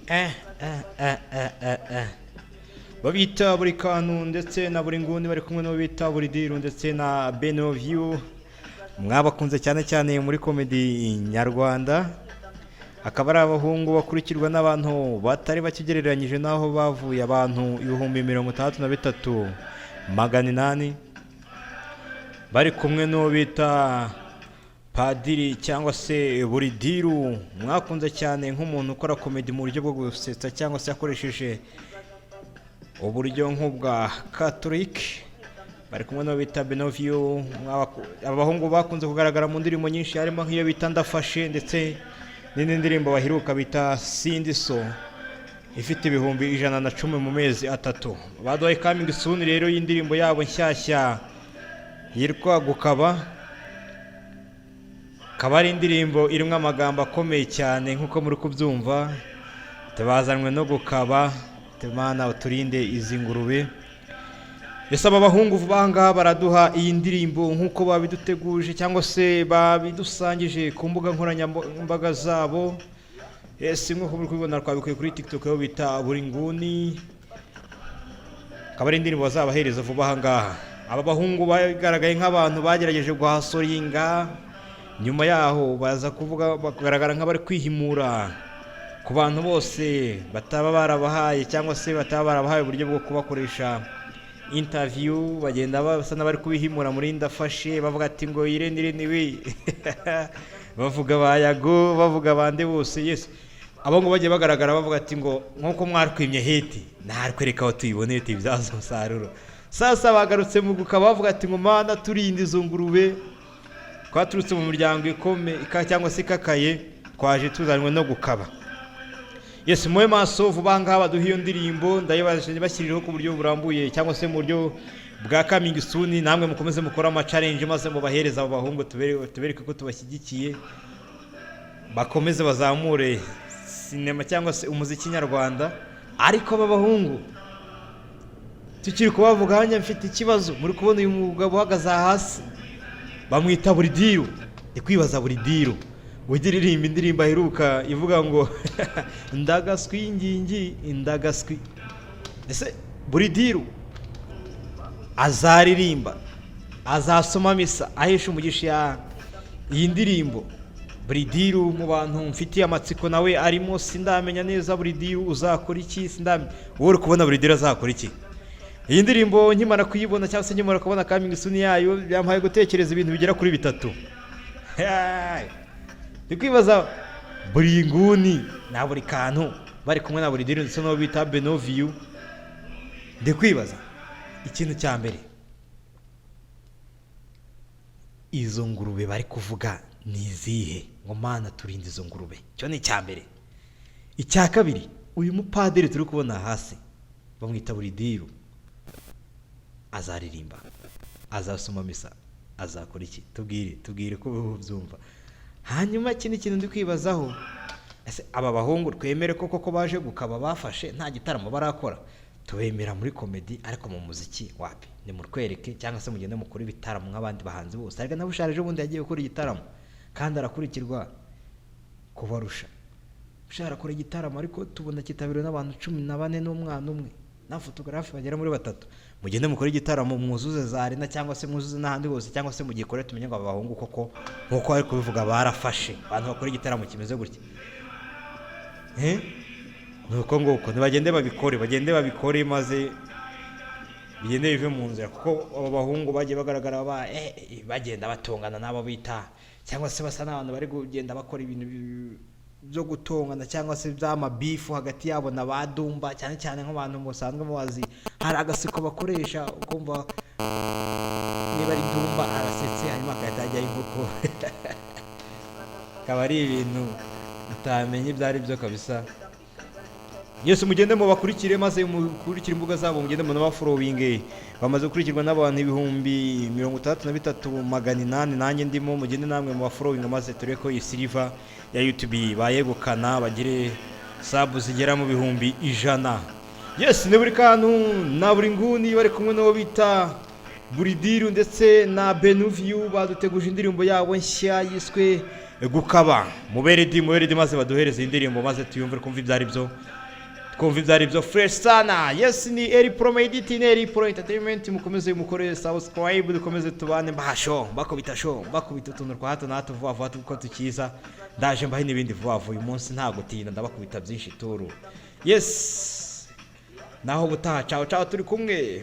Eh, eh, eh, eh, eh, eh. Babita buri kantu ndetse na buri nguni, bari kumwe n'uwo bita buri diru ndetse na Benoviyu, mwabakunze cyane cyane muri comedy nyarwanda. Akaba ari abahungu bakurikirwa n'abantu batari bakigereranyije n'aho bavuye, abantu 63,800, bari kumwe n'uwo bita Padiri cyangwa se buri diru, mwakunze cyane nk'umuntu ukora comedy mu buryo bwo gusetsa cyangwa se akoresheje uburyo nk'ubwa Catholic. Bari kumwe n'uwo bita Benoviyu. Aba bahungu bakunze kugaragara mu ndirimbo nyinshi, harimo nk'iyo bita Ndafashe, ndetse n'indi ndirimbo baheruka bita Sindi So, ifite 110,000 mu mezi 3. Baduhaye coming soon rero y'indirimbo yabo nshyashya yitwa Gukaba. Akaba ari indirimbo irimo amagambo akomeye cyane nk'uko muri kubyumva: tubazanwe no gukaba, Mana uturinde izi ngurube. Ese aba bahungu vuba aha ngaha baraduha iyi ndirimbo nk'uko babiduteguje cyangwa se babidusangije ku mbuga nkoranyambaga zabo? Ese nk'uko muri kubibona, twabikuye kuri TikTok aho bita buri nguni. Akaba ari indirimbo bazabahereza vuba aha ngaha. Aba bahungu bagaragaye nk'abantu bagerageje guhasoringa, nyuma yaho baza kuvuga, bagaragara nk'abari kwihimura ku bantu bose bataba barabahaye cyangwa se bataba barabahaye uburyo bwo kubakoresha interview. Bagenda basa n'abari kubihimura muri Ndafashe, bavuga ati ngo Irene, Irene we, bavuga ba Yago, bavuga bande bose. Yes, abo ngo bagiye bagaragara bavuga ati ngo nk'uko mwarwimye hit, natwereka aho tuyiboneye tuyibyaza umusaruro. Sasa bagarutse mu gukaba, bavuga ati ngo Mana turinde izo ngurube, twaturutse mu miryango ikome cyangwa se ikakaye, twaje tuzanywe no gukaba. Yes, mube maso, vuba aha ngaha baduha iyo ndirimbo. Ndayibashyiriraho ku buryo burambuye cyangwa se mu buryo bwa coming soon. Namwe mukomeze mukore ama challenge, maze mubahereza abo bahungu, tubereke ko tubashyigikiye, bakomeze bazamure sinema cyangwa se umuziki nyarwanda. Ariko aba bahungu tukiri kubavuga, hanya mfite ikibazo. Muri kubona uyu mugabo uhagaze aha hasi, bamwita buri diru. Ndi kwibaza, buri diru ujya uririmba indirimbo aheruka ivuga ngo ndagaswi ngingi indagaswi, ese buri diru azaririmba, azasoma misa ahesha umugisha iyi ndirimbo? Buri diru mu bantu mfitiye amatsiko nawe arimo. Sindamenya neza buri diru uzakora iki, sindamenya. Wowe uri kubona buri diru azakora iki? Iyi ndirimbo nkimara kuyibona cyangwa se nkimara kubona coming soon yayo, byampaye gutekereza ibintu bigera kuri bitatu. Ndi kwibaza, buri nguni na buri kantu bari kumwe na buri diru ndetse n'uwo bita Benoviyu, ndi kwibaza ikintu cya mbere: izo ngurube bari kuvuga ni izihe? Ngo Mana turinde izo ngurube, icyo ni icya mbere. Icya kabiri, uyu mupadiri turi kubona hasi bamwita buri diru, azaririmba, azasoma misa, azakora iki? Tubwire, tubwire ko byumva. Hanyuma ikindi kintu ndi kwibazaho, ese aba bahungu twemere ko koko baje gukaba, bafashe, nta gitaramo barakora? Tubemera muri comedy, ariko mu muziki wapi. Nimutwereke cyangwa se mugende mukore ibitaramo nk'abandi bahanzi bose. Ariko na Bushali ejo bundi yagiye gukora igitaramo kandi arakurikirwa kubarusha. Bushali akora igitaramo, ariko tubona kitabiriwe n'abantu 14 n'umwana umwe na photographe bagera muri batatu. Mugende mukore igitaramo, mwuzuze za arena cyangwa se mwuzuze n'ahandi hose, cyangwa se mugikore, tumenye ngo aba bahungu koko nk'uko bari kubivuga barafashe. Abantu bakora igitaramo kimeze gutya. Eh? Ni uko nguko, ntibagende babikore, bagende babikore maze bigende bive mu nzira, kuko abo bahungu bagiye bagaragara bagenda batongana n'abo bita cyangwa se basa n'abantu bari kugenda bakora ibintu byo gutongana cyangwa se by'amabifu hagati yabo na ba Dumba, cyane cyane nk'abantu musanzwe mubazi. Hari agaseko bakoresha, ukumva niba ari Dumba arasetse, hanyuma agahita ajyayo inkoko. Akaba ari ibintu utamenya ibyo ari byo kabisa. Yesu, mugende mubakurikire, maze mukurikire imbuga zabo, mugende munabafollowinge. Bamaze gukurikirwa n'abantu 63,800, nanjye ndimo. Mugende namwe mubafollowinge, maze turebe ko iyi silver ya YouTube bayegukana, bagire sub zigera mu 100,000. Yes, ni buri kantu na buri nguni, bari kumwe n'uwo bita Buridiru ndetse na Benuviyu, baduteguje indirimbo yabo nshya yiswe Gukaba. Mube ready, mube ready, maze baduhereze iyi ndirimbo, maze tuyumve, kumva ibyo ari byo. Twumva ibyo ari byo fresh sana. Yes, ni Eri Pro Medit, ni Eri Pro Entertainment. Mukomeze mukore subscribe, dukomeze tubane, mbaha show, mbakubita show, mbakubita utuntu twa hato na hato vuba vuba kuko tukiza. Ndaje mbahe n'ibindi vuba vuba. Uyu munsi nta gutinda, ndabakubita byinshi turu. Yes, naho ubutaha, ciao ciao, turi kumwe.